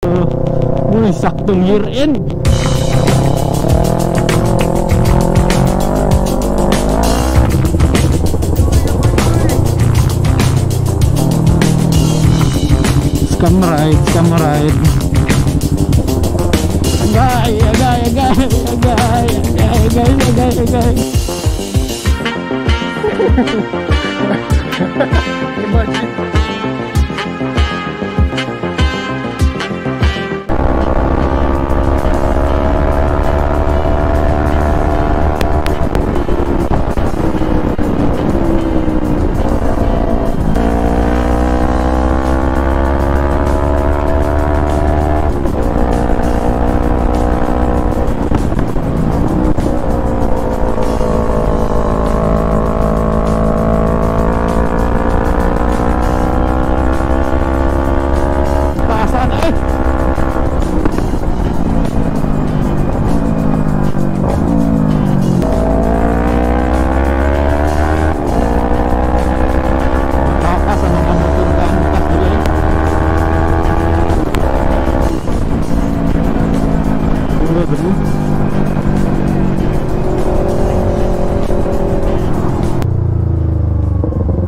Uy, saktong year end. Scam ride, scam ride. Agay, agay, agay, agay, agay, agay, agay, agay. Imagine.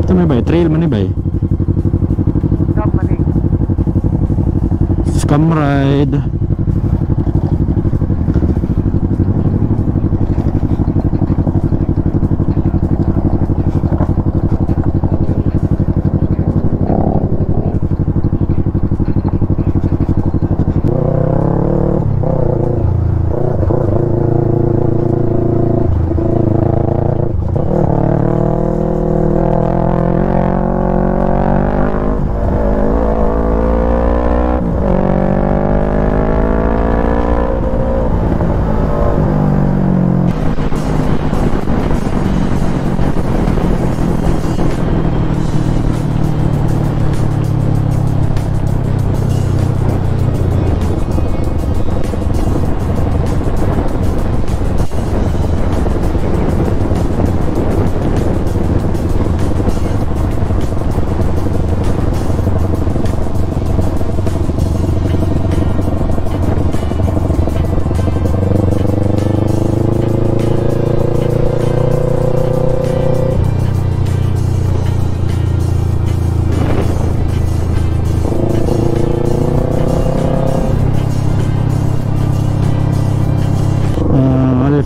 Ito may bay, trail man ni bay. Scam ride.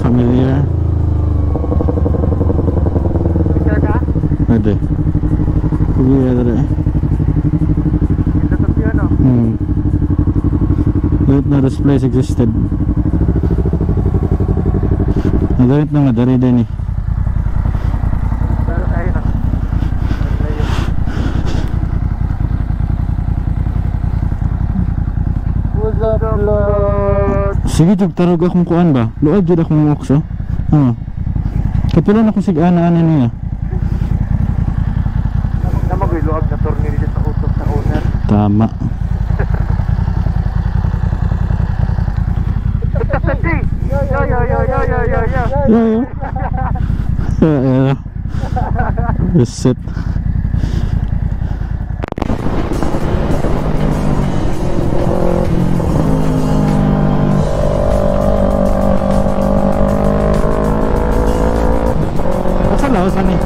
Familiar. Picture ka? Pwede. Pwede dere. Didn't know this place existed. I don't know nga dere din eh. What's up, Lord? Sige, jug tarog akong kuan ba? Luag jud akong okso. Ah. Kapila na akong sig-ana-ana niya. Namagoy luag na tornilyo sa utok sa owner. Tama. Yo yo yo yo yo yo yo. Yo yo. Yo. Reset. Laos ani.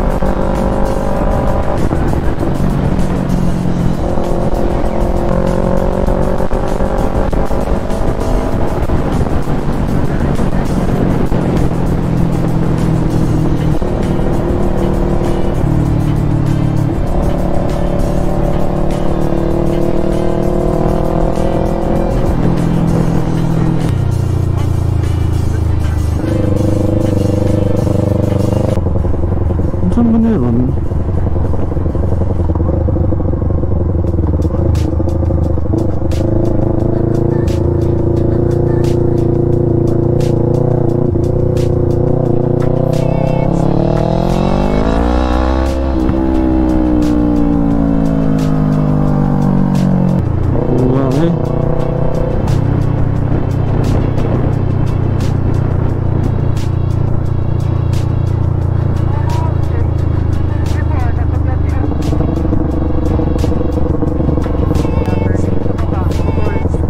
Saan ba na yun? Wow, eh.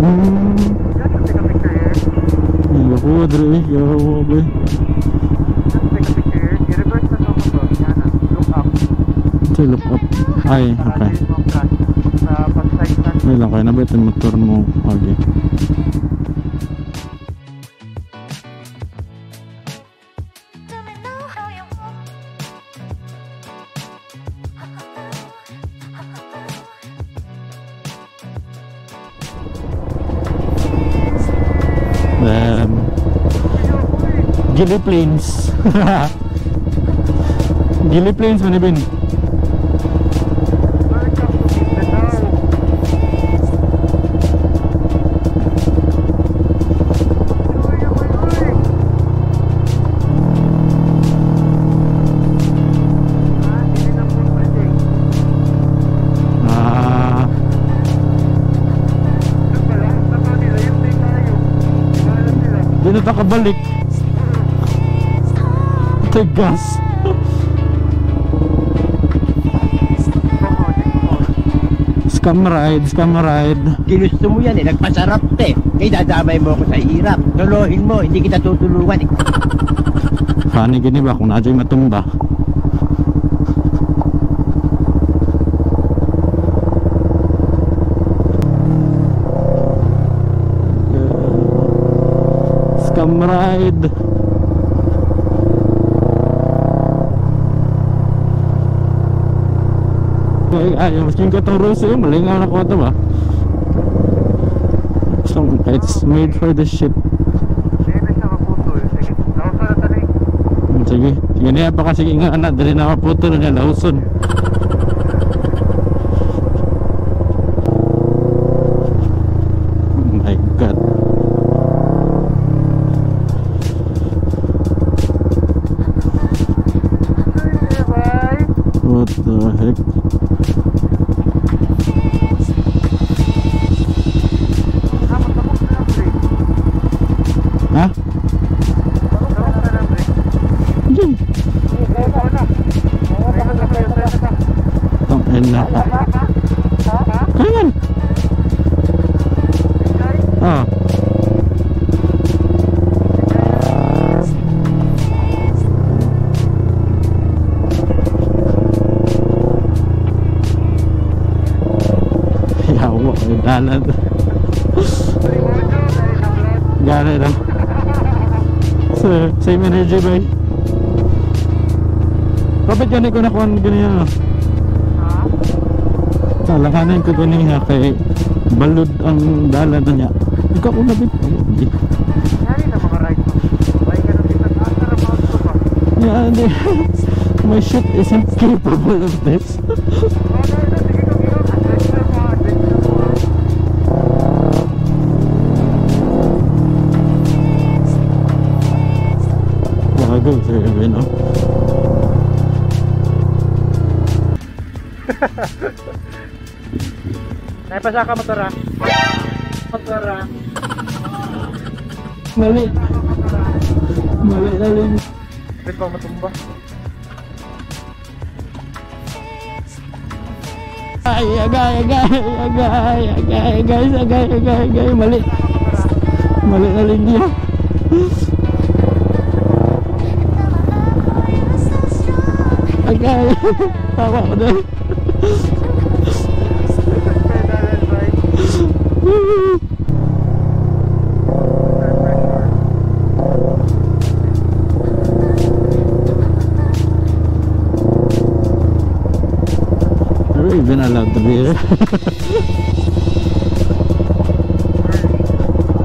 Just take a picture here. Naku, dre, yawa boy. Just take a picture here. I-reverse na ito mo. Yan na. Look up. So, look up. Ay, Para okay. din mo crash. Sa pag-side na. May lang kayo, nabait ang motor mo. Okay. Gili Plains. Gili Plains man ibin. Welcome to Mindanao. Uy, uy, uy. Ah, hindi na po pwede. Ah, Doon pala, totoo nila, yung take tayo. Hindi alam nila. di na ta kabalik. Tigas. Scam ride, scam ride. Ginusto mo yan eh, nagpasarap ka eh. Kaya dadamay mo ako sa hirap. Solohin mo, hindi kita tutulungan. Funny gini ba kung naadyo'y matumba. Scam ride. Ay, ay, mas yung katong rose eh, malingaw na ko ito ba? So, it's made for the ship. Hindi na siya maputol. Sige, nauso na tanig. Sige, sige niya pa kasi nga anak, dali na maputol niya, lauson. Oh my God. Bye! What the heck? Ah, magtabok na ng brake. Ha? Magtabok na ng brake. Diyan. Oo na. Oo na, kaya na. Tang ina ka. Ha? Kaya yan. Enjoy? Ah. Yawa, may dalan. Gana na. So, same energy boy. Kapit gani ko nakuha ganyan no. Ha? Salakanin ko ganiha kay balod ang dalan na niya. Ikaw ko nabit. Hindi. Yari na mga ride mo. Bay ka nung bitag asa ra mga gusto ba? Yeah, hindi. My shit isn't capable of this. Oh, no, no, sige ko, sige ko. Adventure mo, adventure mo. Ah. Gago, sir, no? Naipasa ka motor ah. Motor ah. Mali. Mali na rin. Pwede pa matumba. Ay, agay, agay, agay, agay, guys, agay, agay, agay, mali. Mali na linya. Agay, tawa ko doon. Pedal and bike. Tire pressure. Are we even allowed to be here?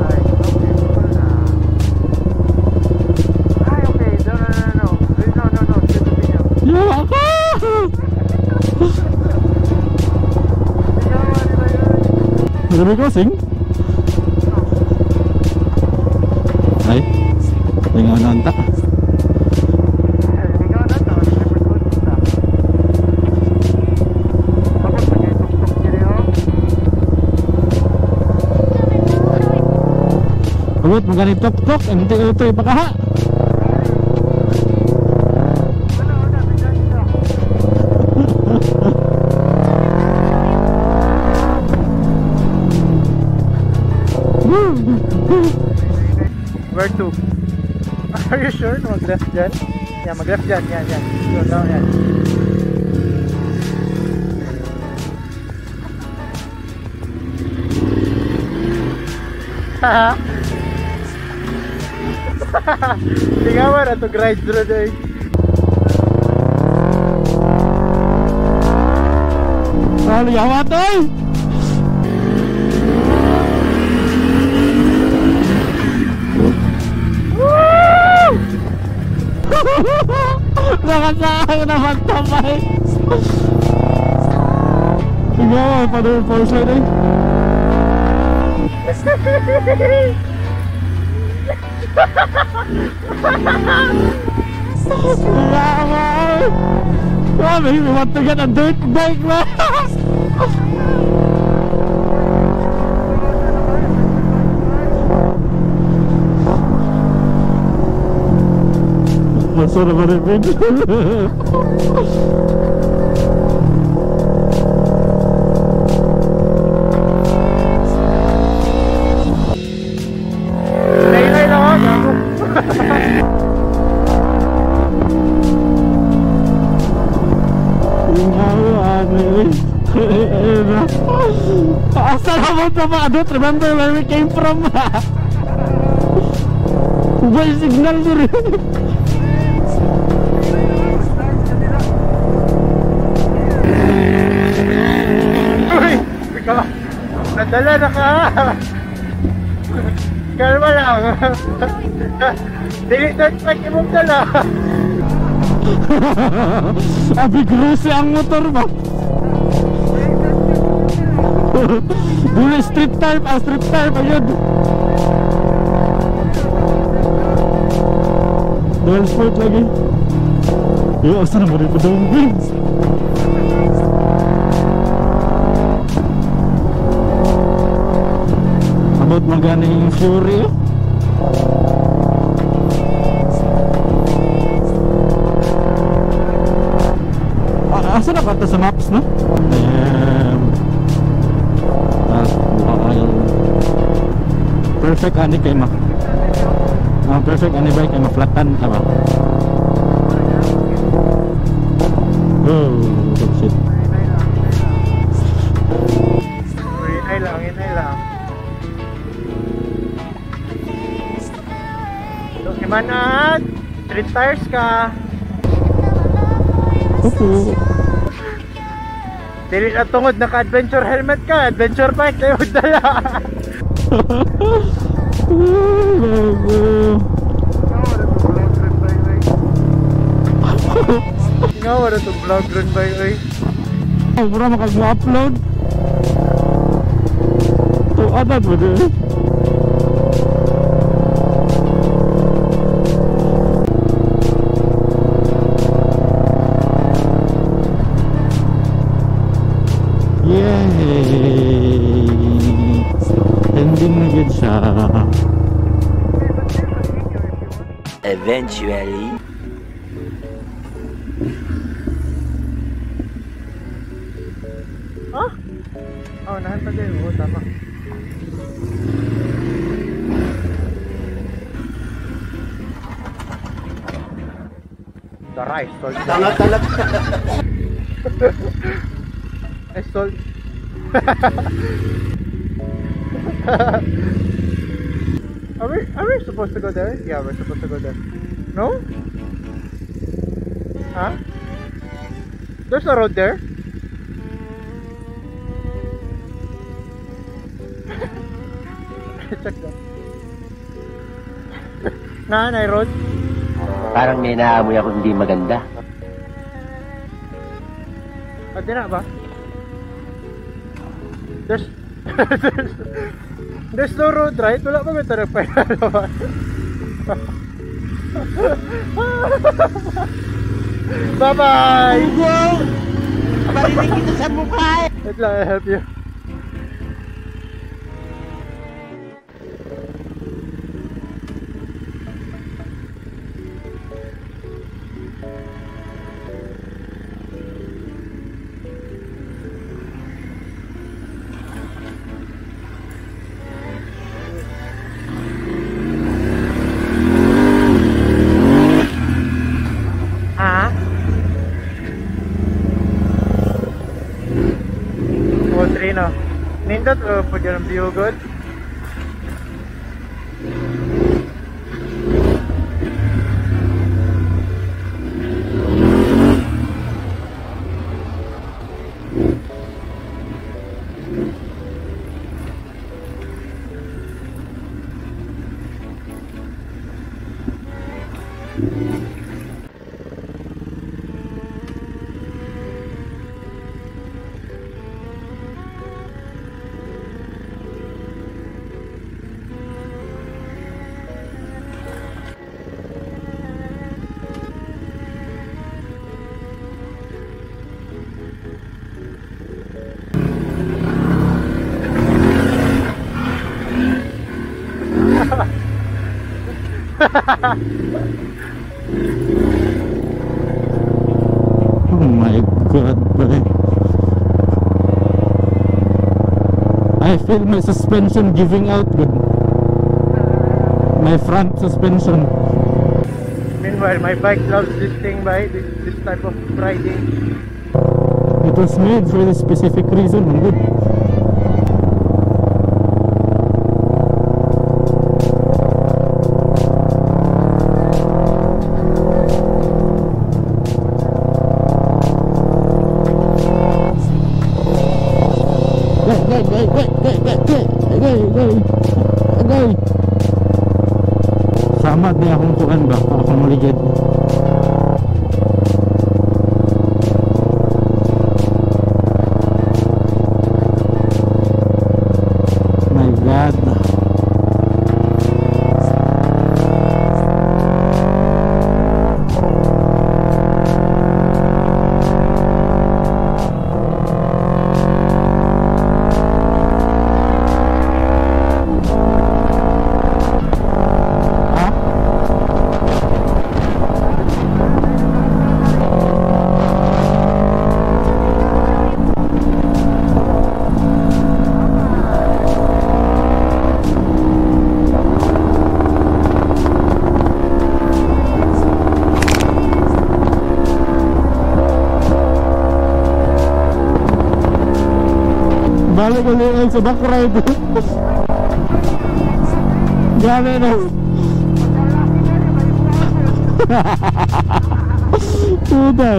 Ay, okay, putol na. Ay, okay. No, no, no, no. No, no, no. Still continue. Yawa ka! Yawa, di ba yun? River crossing? Ay, lingaw na anta. Ikaw na to. River crossing na. Tapos, nag-tuk-tuk sila, oh. Abot, magani tok-tok, MT-02 ipakaha. Wala, wala. Bigla sila. Where to? Are you sure na mag-left dyan? Yeah, mag-left dyan. Yan, yan. Go down, yan. Haha. Tingawa na to grind road eh. Ano yawa to eh? Woo! Nakasakay naman tapay. Tingawa, paano yung force eh? Wow, we want to get a dirt bike, man. Masarap ba rin? Asa naman pa ba? I don't remember where we came from. Ubay signal sir. Uy! Ikaw! Nadala na ka! Kalma lang! Dili dirt bike imong dala! Abi gruse ang motor ba? Dili street type, ah street type ayun. Dual sport lagi. Yo, asa na mo rin pa daw? About magana yung Fury. Asa na ba ito sa maps, no? Damn. That's wild. Perfect ani kay ma. Perfect ani bike kay ma-flatan ka ba? Oh, shit. Hinay lang, hinay lang. So, Imanad, street tires ka. Opo. Dili na tungod naka-adventure helmet ka, adventure bike tayo dala. Nga wala to vlog ron ba oy. Oh, bro, makag-upload. To adat ba di? Yay! Ending na gid siya. Eventually. Huh? Oh, nahan pa din. Oo, tama. The rice. Tanga talaga. I sold. Are we supposed to go there? Yeah, we're supposed to go there. No? Huh? There's a road there. Check that. Nanay road. Parang may naamoy ako hindi maganda. Ah, di na ba? There's there's no road, right? Wala pa ba ito nagpahinalaman? Bye-bye! Wow! Marinig kita sa mukha eh! Wait lang, I'll help you. Nindot o pag yung view good. Oh my God, bro. I feel my suspension giving out good. My front suspension. Meanwhile, my bike loves this thing, by this type of riding. It was made for this specific reason. Good. Go. Samad na akong kuan ba? Akong ligid. My God. Balik ulit sa back ride. Gani na. Puta.